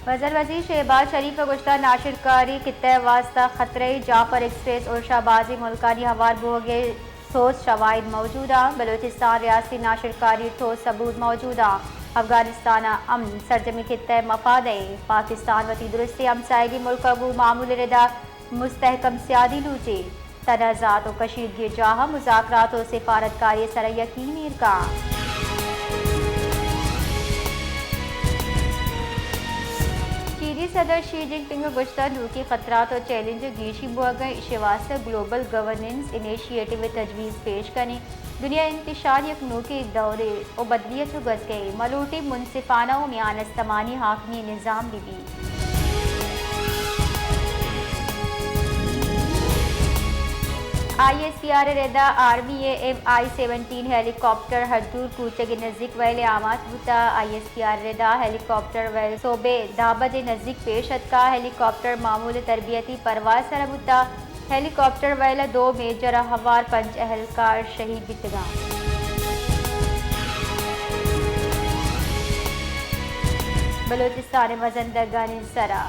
وزیر وزیر شہباز شریف ء گوشتگ ناشرکاری خطہ ء واستہ خطرہ ء، جعفر ایکسپریس ء شہ بازیں ملکانی ہوار بوگ ء ٹھوس شواہد موجود انت۔ بلوچستان ریاستی ناشرکاری ء ٹھوس ثبوت موجود انت۔ افغانستان ء امن سرجمیں خطہ ء مفاد ء انت۔ پاکستان وتی درستیں ہمساہگی ملک ء گوں معمول ء ردا مستحکم سیادی لوٹیت۔ تنازعات و کشیدگی جاہ مذاکرات و سفارتکاری سرا یقین ایر کن۔ چینی صدر شی جن پنگ گوشتگ نوکیں خطرات و چیلنج گیشی بوگ ء، ایشی واستہ گلوبل گورننس انیشیٹو تجویز پیش کنیں۔ دنیا انتشار یک نوکیں دورے و بدلیت و گوزگئے، ملوٹیں منصفانہ و میان استمانی حاکمی نظام بہ بیت۔ آئی ایس پی آر ء ردا آرمی ء ایم آئی سیونٹین ہیلی کاپٹر ہڈور کوچگ ء نزیک ویل ء آماچ بوتگ۔ آئی ایس پی آر ء ردا ہیلی کاپٹر ویل صبح دہ بجے نزیک پیش اتکگ۔ ہیلی کاپٹر معمول تربیتی پرواز سرا بوتگ۔ ہیلی کاپٹر ویل ء دو میجر ء ہوار پنچ اہلکار شہید بیتگاں۔ بلوچستان ء مزن دگانی سرا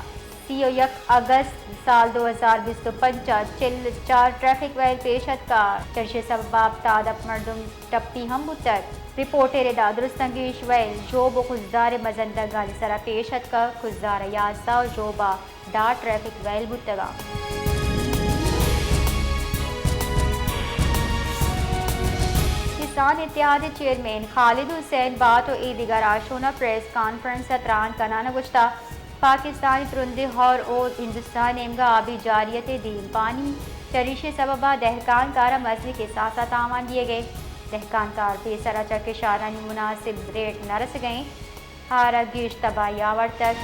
سی و یک اگست سال دو ہزار بیست و پنچ ء چل چار ٹریفک ویل پیش اتکگ۔ چرشی سبب ء ہپتاد ہپت مردم ٹپی ہم بوتگ۔ رپورٹ ء ردا درستاں گیش ویل ژوب و خضدار ء مزن دگانی سرا پیش اتکگ۔ خضدار ء یازدہ و ژوب ء دہ ٹریفک ویل بوتگاں۔ کسان اتحاد ء چیئرمین خالد حسین بات و اے دگہ راہشون ء پریس کانفرنس ء تران کنان ء گوشتگ، پاکستان ء ترندیں ہور و ہندوستان ء نیمگ ء آبی جارحیت ء دیم پانی، چریشی سبب ء دہکان کار ء مزنیں کساس ء تاوان دیگ ء انت۔ دہکان کار پیسر ء چہ کشارانی مناسب ریٹ نہ رسگ ء انت۔ ہار ء گیش تباہی آورتگ۔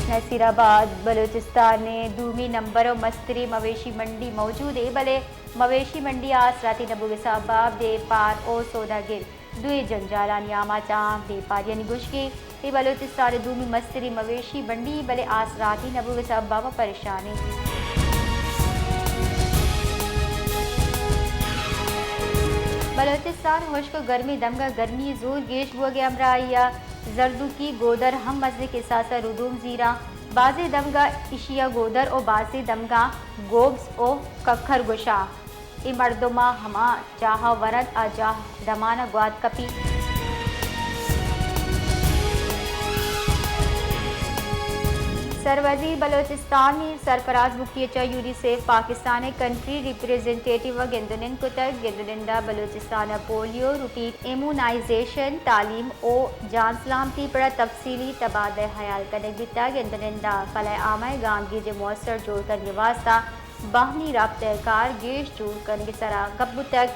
نصیر آباد، بلوچستان ء دومی نمبر ء مستریں مویشی منڈی موجود ء، بلے مویشی منڈی ء آسراتی نہ بوگ ء سبب ء بیپار ء سوداگر دوئیں جنجالانی آماچ آں۔ بیپاریانی گوشگ ء اے بلوچستان ء دومی مستریں مویشی منڈی، بلے آسراتی نہ بوگ ء سبب ء ما پریشان ایں۔ بلوچستان ہشک ء گرمیں دمگ ء گرمی ء زور گیش بوگ ء ہمراہی ء زردوکی گودر ہم مزنیں کساس ء ردوم زیراں۔ بازیں دمگ ء ایشی ء گودر و بازیں دمگاں گوبز و ککر گوشاں۔ اے مردماں ہما جاہ ء ورنت، آ جاہ دمان ء گوات کپیت۔ سروزیر بلوچستان میر سرفراز بگٹی ء چہ یونیسیف پاکستان ء کنٹری ریپریزنٹیٹیو ء گند و نند کتگ۔ گند و نند ء بلوچستان ء پولیو، روٹین امیونائزیشن، تعلیم و جان سلامتی پڑ ء تفصیلی تبادلہ ہیال کنگ بیتگ۔ گند و نند ء فلاح عامہ ء گامگیج ء موثر جوڑ کنگ ء واستہ باہمی رابطہ ء کار گیش جوڑ کنگ ء سرا گپ بوتگ۔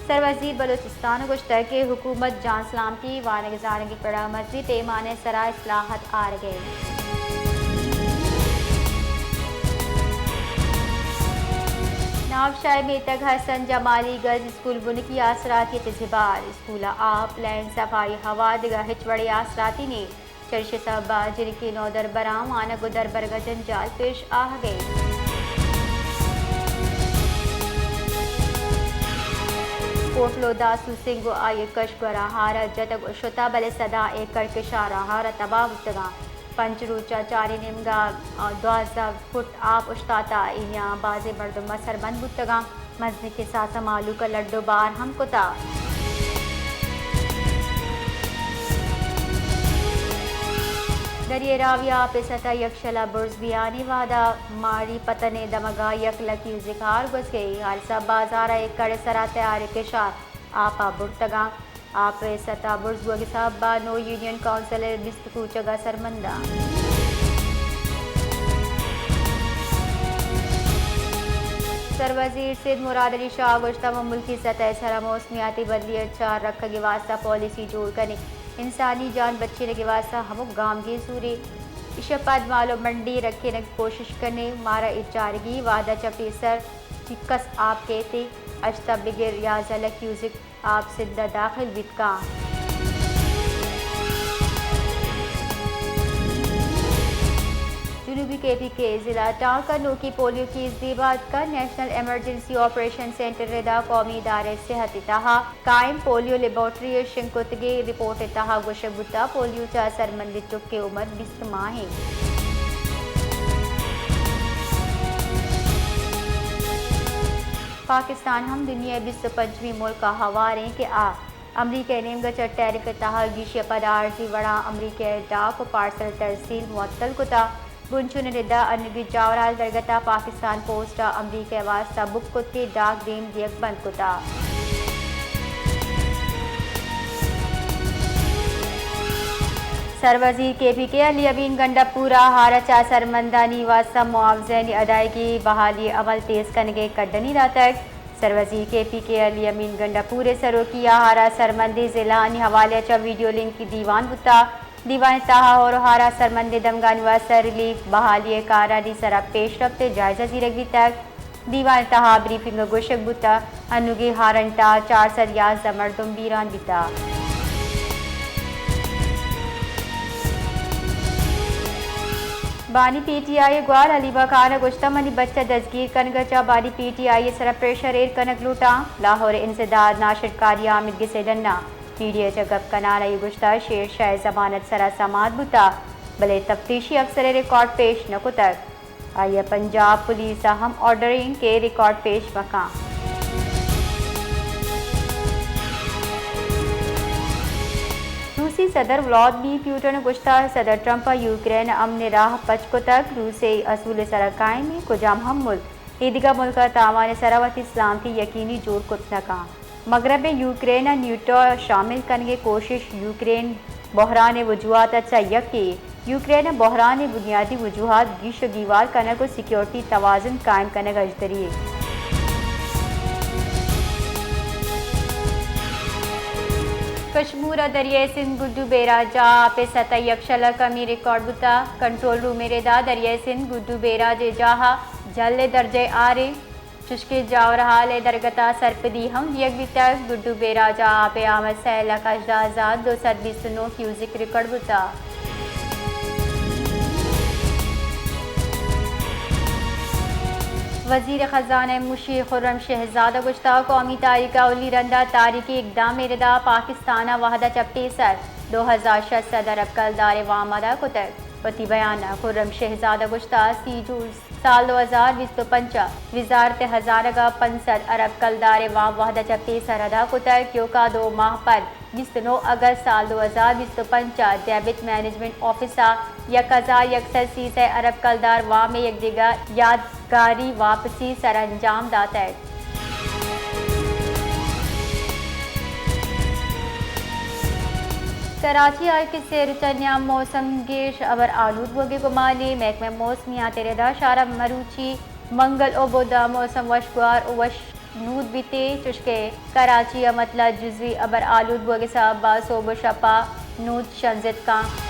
سروزیر بلوچستان ء گوشتگ کہ حکومت جان سلامتی، وانگ زانگ ء پڑ ء مزنیں پیمانہ ء سرا اصلاحات آرگ ء انت۔ نواب شاہی میتگ ء حسن جمالی گرلز اسکول بنکی آسراتی ء چہ زبار، اسکول ء آپ، لین، صفائی، ہوا، دگہ ہچ وڑیں آسراتی نیست۔ چریشی سبب ء جنکیں نودربراں وانگ ء دربرگ ء جنجال پیش آہگ ء انت۔ کوٹلو داسو سنگھ ء آئی ء کش گوراں ہار ء جتگ ء شتہ، بلے سداں ایکڑ کشاراں ہار ء تباہ بوتگاں۔ پنچ روچ ء چاریں نیمگ ء دوازدہ فٹ آپ اوشتاتہ، اے میان بازیں مردم ء سربند بوتگاں۔ مزنیں کساس ء مہلوک ء لڈ و بار ہم کتہ۔ دریائے راوی ء آپ ء سطح یکشل ء برز بیانی وہد ء ماری پتن ء دمگ ء یک لک کیوسک ہار گوزگ ء انت۔ ہالسا بازار ء ایکڑ ء سرا تیار ء کشار آپ ء برتگاں۔ آپ ء سطح برز بوگ ء سبب ء نو یونین کونسل ء بیست کوچگ ء سرمنداں۔ سروزیر سید مراد علی شاہ ء گوشتگ، ماں ملکی سطح ء سرا موسمیاتی بدلی ء چار رکگ ء واستہ پالیسی جوڑ کنیں، انسانی جان بچینگ ء واستہ ہمک گامگیج زوریں۔ ایشی ء پد مال ء منڈی رکھینگ ء کوشش کنیں، مارا اے چارگی وہد ء چہ پیسر چکس آپ کیت ء ہشت ء بگر یازدہ لک کیوسک آپ سندھ ء داخل بیت کنت۔ جنوبی کے پی کے ضلع ٹانک ءَ نوکیں پولیو کیس دیما اتکگ، نیشنل ایمرجنسی آپریشن سینٹر ءِ ردا قومی ادارہ صحت ءِ تہا قائم پولیو لیبارٹری ءَ شنگ کتگیں رپورٹ ءِ تہا گوشگ بوتگ پولیو چہ اثرمندیں چک ءِ عمر بیست ماہ اِنت۔ پاکستان ہم دنیا ءِ بیست ءُ پنچمی ملک ءَ ہوار اِنت کہ آ امریکہ ءِ نیمگ ءَ چہ ٹیرف ءِ تہا گیشی ءَ پدا عارضی وڑا امریکہ ءِ ڈاک ءُ پارسل ترسیل معطل کتگ۔ بنچون ءِ ردا انوگیں جاورھال درگت ءَ پاکستان پوسٹ ءَ امریکہ ءِ واستہ بک کتگیں ڈاک دیم دیگ بند کتگ۔ سروزیر کے پی کے علی امین گنڈا پور ءَ ہارا چہ اثرمندانی واستہ معاوضہانی ادائیگی بحالی عمل تیز کنگ ءِ کڈنی داتگ۔ سروزیر کے پی کے علی امین گنڈا پور ءِ سروکی ءَ ہارا اثرمندیں ضلعانی حوالہ ءَ چہ ویڈیو لنک دیوان بوتگ۔ دیوان ءِ تہا ہور ءُ ہار ءَ اثرمندیں دمگانی واستہ ریلیف بحالی ءِ کارانی سرا پیشرفت ءِ جائزہ زیرگ بیتگ۔ دیوان ءِ تہا بریفنگ ءَ گوشگ بوتگ، انوگیں ہارانی تہا چار سد یازدہ مردم بیران بیتگ۔ بانی پی ٹی آئی ءِ گوار حلیمہ خان ءَ گوشتگ، منی بچ ءِ دزگیر کنگ ءَ چہ بانی پی ٹی آئی ءِ سرا پریشر ایر کنگ لوٹاں۔ لاہور ءِ انسداد ناشرکاری آمید گس ءِ ڈن ءَ میڈیا ءَ چہ گپ کنان ءَ آئی ءَ گوشتگ، شیر شاہ ءِ ضمانت سرا سماعت بوتگ، بلے تفتیشی افسر ءِ ریکارڈ پیش نہ کتگ۔ آئی ءَ پنجاب پولیس ءَ ہم آرڈر اِنت کہ ریکارڈ پیش مہ کن۔ روسی صدر ولادمیر پیوٹن ءَ گوشتگ، صدر ٹرمپ ءَ یوکرین ءِ امن ءِ راہ پچ کتگ، روس اے اصول ءِ سرا قائم اِنت، کجام ہم ملک ایدگہ ملک ءِ تاوان ءِ سرا وتی سلامتی یقینی جوڑ کت نہ کنت۔ مغرب ءَ یوکرین ءَ نیٹو ءَ شامل کنگ ءِ کوشش یوکرین بحران ءِ وجوہات ءَ چہ یکے۔ یوکرین ءِ بحران ءِ بنیادی وجوہات گیش ءُ گیوار کنگ ءُ سیکیورٹی توازن قائم کنگ ءَ اژدری اِنت۔ کشمور ءِ دریائے سندھ گڈو بیراج ءَ آپ ءِ سطح یکشل ءَ کمی ریکارڈ بوتگ۔ کنٹرول روم ءِ ردا دریائے سندھ گڈو بیراج ءِ جاہ ءَ جھل ءِ درجہ ءَ آر اِنت۔ چشکہ جاورھال ءِ درگت ءَ سرپدی ہم دیگ بیتگ۔ گڈو بیراج ءَ آپ ءِ آمد سئے لکھ ہژدہ ہزار دو سد بیست ءُ نو کیوزک ریکارڈ بوتگ۔ وزیر خزانہ مشیر خرم شہزاد ءَ گوشتگ، قومی تاریخ ءَ اولی رند ءَ تاریخی اقدام ءِ ردا پاکستان ءَ وھد ءَ چہ پیسر دو ہزار شش سد ارب کلدار ءِ وام ادا کتگ۔ وتی بیان ءَ خرم شہزاد ءَ گوشتگ، سی جون سال دو ہزار بیست ءُ پنچ ءَ وزارت خزانہ ءَ پنچ سد ارب کلدار ءِ وام وھد ءَ چہ پیسر ادا کتگ، ایوکا دو ماہ پد بیست ءُ نو اگست سال دو ہزار بیست ءُ پنچ ءَ ڈیبٹ مینجمنٹ آفس ءَ یک ہزار یک سد سی سئے ارب کلدار وام ءِ یک دگہ یادگاری واپسی سرانجام داتگ۔ کراچی ءَ کہ سہ روچانی نیام موسم گیش ابر آلود بوگ ءِ گمان اِنت۔ محکمہ موسمیات ءِ ردا شار ءَ مروچی منگل ءُ بدھ ءَ موسم وشگوار ءُ وش نود بیت، چوشکہ کراچی ءَ متلا جزوی ابر آلود بوگ ءِ سبب ءَ سہب ءُ شپ ءَ نود شنزت کنت۔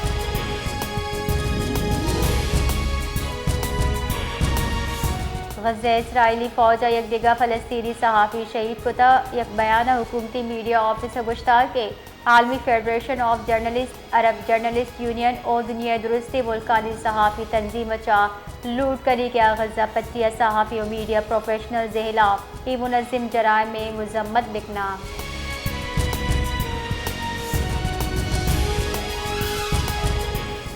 غزہ ءَ اسرائیلی فوج ءَ یک دگہ فلسطینی صحافی شہید کتگ۔ یک بیان ءَ حکومتی میڈیا آفس ءَ گوشتگ کہ عالمی federation of journalist, Arab journalist union ءُ دنیا ءِ درستیں ملکانی صحافی تنظیم ءَ چہ لوٹ کنیت کہ آ غزہ پٹی ءَ صحافی ءُ میڈیا پروفیشنلز ءِ ہلاپ اے منظم جرائم ءِ مذمت بکناں۔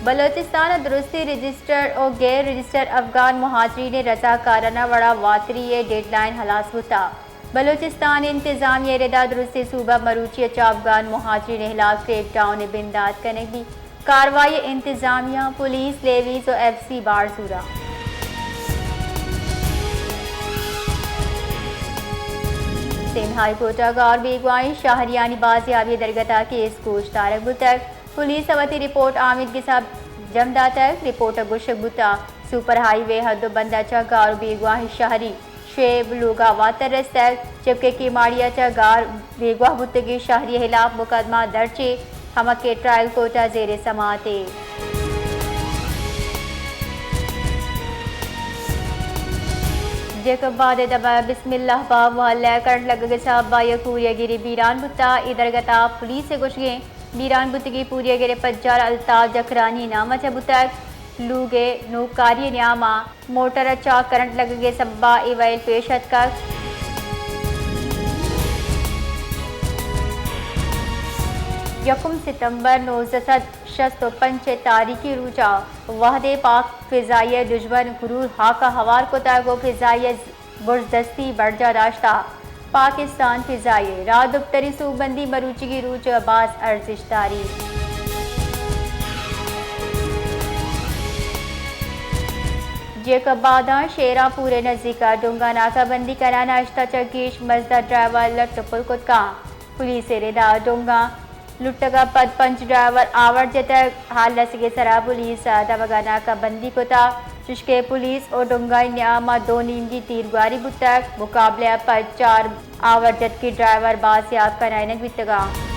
بلوچستان ءَ درستیں رجسٹر ءُ غیر رجسٹر افغان مہاجرین ءِ رضاکارانہ وڑا واتری ءِ ڈیڈ لائن ہلاس بوتگ۔ بلوچستان ءِ انتظامیہ ءِ ردا درستیں صوبہ مروچی ءَ چہ افغان مہاجرین ءِ ہلاپ کریک ڈاؤن ءِ بندات کنگ بیت۔ کاروائی ءَ انتظامیہ، پولیس، لیویز ءُ ایف سی بار زوراں۔ سندھ ہائی کورٹ ءَ گار بیگواہیں شہریانی بازیابی ءِ درگت ءَ کیس گوش دارگ بوتگ۔ پولیس ءَ وتی رپورٹ آمید گس ءَ جم داتگ۔ رپورٹ ءَ گوشگ بوتگ، سپر ہائی وے حد ءُ بند ءَ چہ گار ءُ بیگواہیں شہری شعیب لوگ ءَ واتر رستگ، جبکہ کیماڑی ءَ چہ گار بیگواہ بوتگیں شہری ءِ ہلاپ مقدمہ درچ اِنت، ہمک ءِ ٹرائل کورٹ ءَ زیر سماعت اِنت۔ جیکب آباد ءِ دمگ بسم اللہ باغ محلہ ءَ کرنٹ لگگ ءِ سبب ءَ یک پوریاگرے بیران بوتگ۔ اے درگت ءَ پولیس ءِ گوشگ اِنت، بیران بوتگیں پوریاگر ءِ پجار الطاف جکرانی ءِ نام ءَ چہ بوتگ۔ لوگ ءِ نوکاری ءِ نیام ءَ موٹر ءَ چاک کرنٹ لگگ ءِ سبب ءَ اے ویل پیش اتکگ۔ یکم ستمبر نوزدہ سد شست ءُ پنچ ءِ تاریخی روچ ءَ وھدے پاک فضائیہ ءِ دژمن غرور ہاک ءَ ہوار کتگ ءُ فضائیہ برزدستی برجاہ داشتہ۔ پاکستان فضائیہ راہ دپتری سوبمندی مروچیگی روچ ءَ باز ارزشت داری۔ جیکب آباد ءَ شیران پور ءِ نزیک ءَ ڈونگاں ناکہ بندی کنان ءَ ہشت ءَ چہ گیش مزد ءَ ڈرائیور لٹ ءُ پل کتگ اَنت۔ پولیس ءِ رد ءَ ڈونگاں لٹگ ءَ پد پنچ ڈرائیور آورت جتگ۔ ہال رسگ ءِ سرا پولیس ءَ دمگ ءَ ناکہ بندی کتگ، چوشکہ پولیس ءُ ڈونگانی نیام ءَ دو نیمگی تیرگواری بوتگ۔ مقابلہ ءَ پد چار آورت جتگیں ڈرائیور بازیاب کنائینگ بیتگ اَنت۔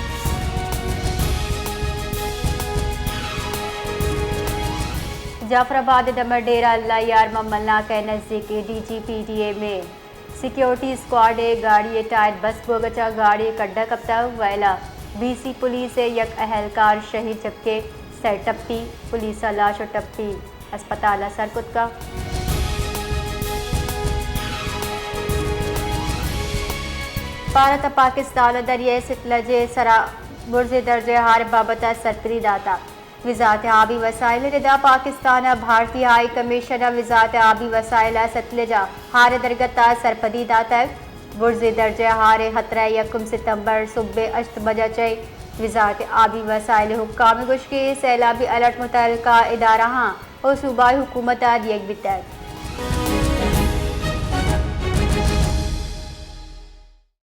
جعفر آباد ءِ دمگ ڈیرہ اللہ یار ماں ملاک ءِ نزیک ءَ D G P D M ءِ سیکیورٹی اسکواڈ ءِ گاڑی ءِ ٹائر بس بوگ ءَ چہ گاڑی ءِ کڈ ءَ کپتگ۔ ویل ءَ بی سی پولیس ءِ یک اہلکار شہید، جبکہ سئے ٹپی پولیس ءَ لاش ءُ ٹپی ہسپتال ءَ سر کتگ۔ بھارت ءَ پاکستان ءَ دریائے ستلج ءِ سرا برزیں درجہ ہار ءِ بابت ءَ سرپدی داتگ۔ وزارت آبی وسائل ءِ رد ءَ پاکستان ءَ بھارتی ہائی کمیشن ءَ وزارت آبی وسائل ءَ ستلج ءِ ہار ءِ درگت ءَ سرپدی داتگ۔ برزیں درجہ ہار ءِ خطرہ یکم ستمبر سہب ءِ ہشت بج ءَ چہ وزارت آبی وسائل ءِ حکام ءِ گوشگ ءَ سیلابی الرٹ متعلقہ ادارہاں ءُ صوبائی حکومت ءَ دیگ بیتگ۔